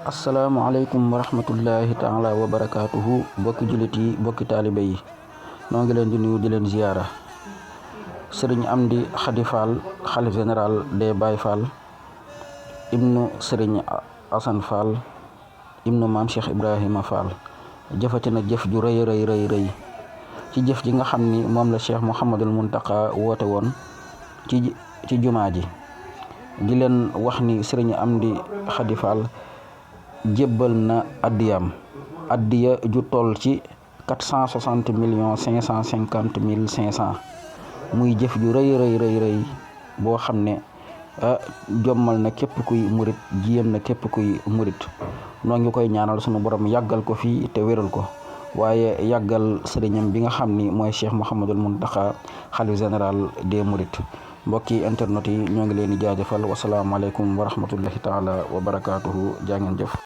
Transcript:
asalaamaaleykum wa rahmatullahi taala wa barakaatuhu bokki jullit yi bokki taalibe yi noo ngi leen di nuyu di leen ziyaara sëriñ Amdi Khady Fall xalif général des Baye Fall ibnu sëriñ Assane Fall ibnu maam Cheikh Ibrahima Fall jëfati na jëf ju rëy rëy ci jëf ji nga xam ni moom la Cheikh Mouhamadul Muntaka woote woon ci jumaa ji di leen wax ni sëriñ Amdi Khady Fall jébbal na addiya ju toll ci 460 millions 550 mille 500 muy jëf ju rëy boo xam ne jommal na képp kuy murit jiyam na képp kuy murit noo ngi koy ñaanal sunu borom yàggal ko fii te wéral ko waaye yàggal sëriñam bi nga xam ni mooy Cheikh Mouhamadul Muntaka xalif général des mourides mbokki internet yi ñoo ngi leen di jaajëfal wasalaamaaleykum wa rahmatullahi taala wa barakaatuhu jaa ngeen jëf.